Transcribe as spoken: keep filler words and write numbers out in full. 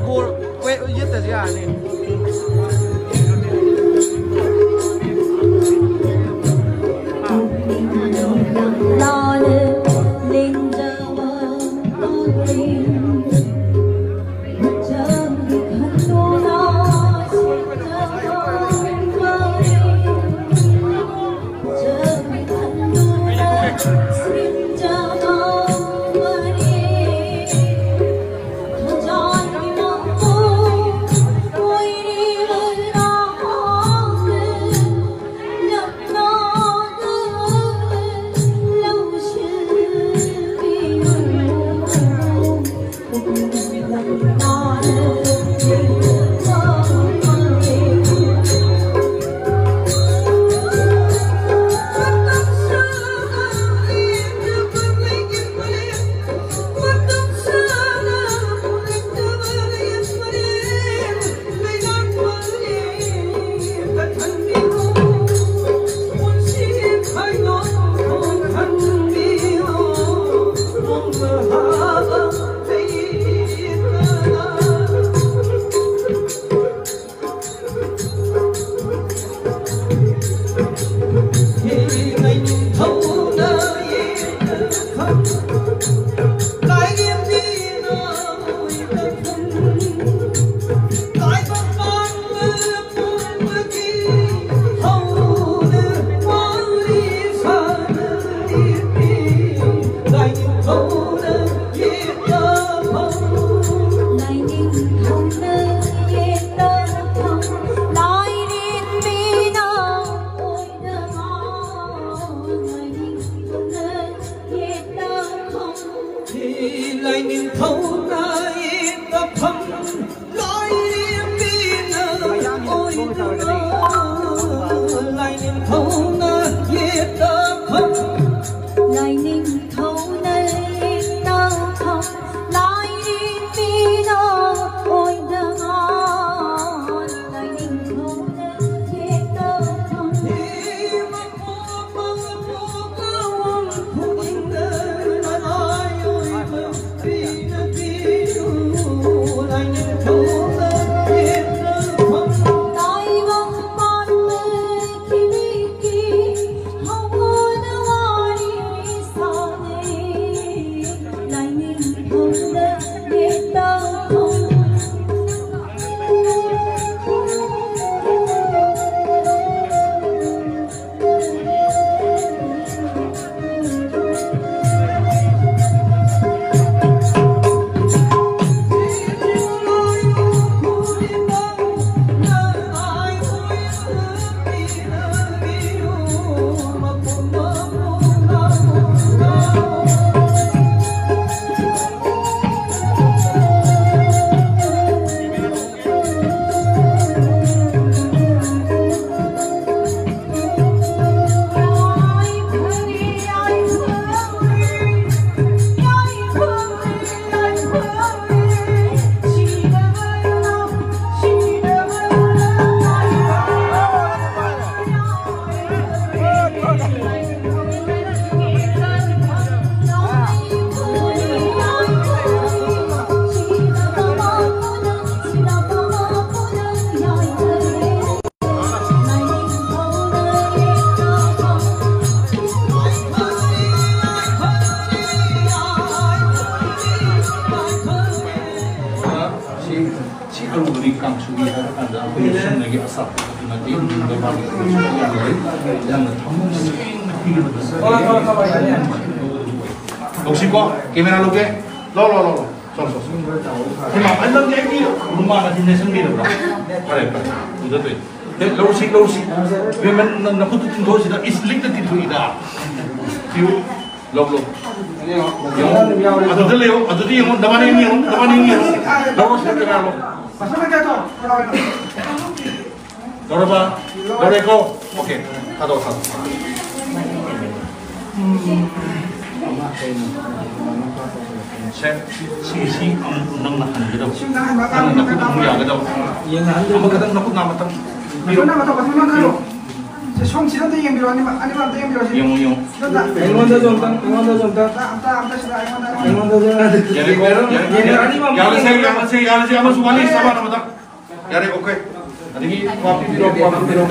ꯕꯣꯜ ꯌꯦꯠꯇꯁꯨ ꯌꯥꯔꯅꯤ꯫ ꯑꯗꯨꯕꯨꯗꯤ ꯀꯥꯡꯁꯨꯒꯤ ꯍꯥꯏꯔ ꯀꯥꯟꯗ ꯑꯩꯈꯣꯏꯒꯤ ꯁꯨꯝꯅꯒꯤ ꯑꯆꯥꯄꯣꯠ ꯑꯗꯨ ꯅꯠꯇꯦ, ꯌꯨꯝꯗ ꯄꯥꯟꯕ ꯄꯣꯠꯁꯨ ꯌꯥꯝ ꯂꯩ꯫ ꯌꯥꯝꯅ ꯊꯃꯣꯏ ꯁꯦꯡꯅ ꯄꯤꯔꯕꯗ ꯍꯣꯏ, ꯍꯣꯏ, ꯍꯣꯏ, ꯍꯣꯏ, ꯌꯥꯅꯤ, ꯌꯥꯅꯤ꯫ ꯂꯧꯁꯤꯀꯣ, ꯀꯦꯃꯦꯔꯥ ꯂꯧꯒꯦ꯫ ꯂꯧ, ꯂꯧ, ꯂꯧ, ꯂꯧ꯫ ꯆꯣ, ꯆꯣ, ꯆꯣ꯫ ꯍꯩꯃꯥ, ꯑꯩ ꯅꯪꯗꯤ ꯑꯩꯒꯤ ꯔꯨꯃꯥꯜ ꯑꯁꯤ ꯅꯦꯠꯁꯟꯕꯤꯔꯕ꯭ꯔꯥ? ꯐꯔꯦ, ꯐꯔꯦ꯫ ꯎꯖꯗꯣꯏ꯫ ꯍꯦ, ꯂꯧꯔꯨꯁꯤ, ꯂꯧꯔꯨꯁꯤ꯫ ꯏꯕꯦꯝꯃ, ꯅꯪ ꯅꯈꯨꯠꯇꯨ ꯇꯤꯡꯊꯣꯛꯑꯁꯤꯗ, ꯏꯁ, ꯂꯤꯛꯅ ꯇꯤꯡꯊꯣꯛꯏꯗ꯫ ꯄꯤꯌꯨ꯫ ꯂꯧ, ꯂꯧ꯫ ꯌꯦꯡꯉꯣ꯫ ꯑꯗꯨꯗ ꯂꯩꯌꯣ, ꯑꯗꯨꯗ ꯌꯦꯡꯉꯣ, ꯅꯕꯥꯅꯤ ꯑꯅꯤ ꯌꯦꯡꯉꯣ, ꯅꯕꯥꯅꯤ ꯑꯅꯤ ꯌꯦꯡꯉꯣ꯫ ꯂꯧꯔꯨꯁꯤ, ꯀꯦꯃꯦꯔꯥ ꯂꯧ꯫ ꯐꯖꯅ ꯀꯌꯥ ꯇꯧ? ꯂꯧꯔꯕ? ꯂꯧꯔꯦꯀꯣ? ꯑꯣꯀꯦ꯫ ꯊꯥꯗꯣꯛꯑꯣ, ꯊꯥꯗꯣꯛꯑꯣ꯫ ꯁꯦ, ꯁꯤ, ꯁꯤ ꯑꯃꯨꯛ ꯅꯪꯅ ꯍꯟꯒꯗꯕ꯫ ꯅꯪꯅ ꯅꯈꯨꯠ ꯑꯃꯨꯛ ꯌꯥꯒꯗꯕ꯫ ꯌꯦꯡꯍꯟꯗꯣꯏꯅꯤ꯫ ꯑꯃꯈꯛꯇꯪ ꯅꯈꯨꯠ ꯅꯥꯃꯇꯪ ꯄꯤꯔꯣ꯫ ꯃꯊꯪ ꯑꯃ ꯇꯧ, ꯃꯊꯪ ꯑꯃ ꯈꯜꯂꯣ꯫ ꯁꯦ, ꯁꯣꯝꯁꯤꯗ ꯑꯝꯇ ꯌꯦꯡꯕꯤꯔꯣ, ꯑꯅꯤꯃꯛ, ꯑꯅꯤꯃꯛ ꯑꯝꯇ ꯌꯦꯡꯕꯤꯔꯣ, ꯁꯤ꯫ ꯌꯦꯡꯉꯨ, ꯌꯦꯡꯉꯨ꯫ ꯁꯤꯗ ꯑꯝꯇ꯫ ꯑꯩꯉꯣꯟꯗꯁꯨ ꯑꯝꯇꯪ, ꯑꯩꯉꯣꯟꯗꯁꯨ ꯑꯝꯇ꯫ ꯑꯝꯇ, ꯑꯝꯇ ꯁꯤꯗ, ꯑꯩꯉꯣꯟꯗ, ꯑꯩꯉꯣꯟꯗ꯫ ꯌꯥꯔꯦꯀꯣ? ꯌꯥꯔꯦ, ꯌꯥꯔꯦ, ꯌꯥꯔꯦ꯫ ꯌꯥꯔꯦ, ꯑꯅꯤꯃꯛ ꯑꯝꯇ ꯌꯥꯔꯦꯁꯦ, ꯌꯦꯡꯕꯤꯔꯣ꯫ ꯌꯥꯔꯦꯁꯦ, ꯌꯥꯔꯦꯁꯦ, ꯑꯃꯁꯨ ꯋꯥꯠꯂꯤ, ꯁꯕꯥꯟ ꯑꯃꯇꯪ꯫ ꯌꯥꯔꯦ, ꯑꯣꯀꯦ꯫ ꯑꯗꯒꯤ ꯋꯥ ꯄꯤꯕꯤꯔꯣ, ꯋꯥ ꯄꯤꯕꯤꯔꯣ꯫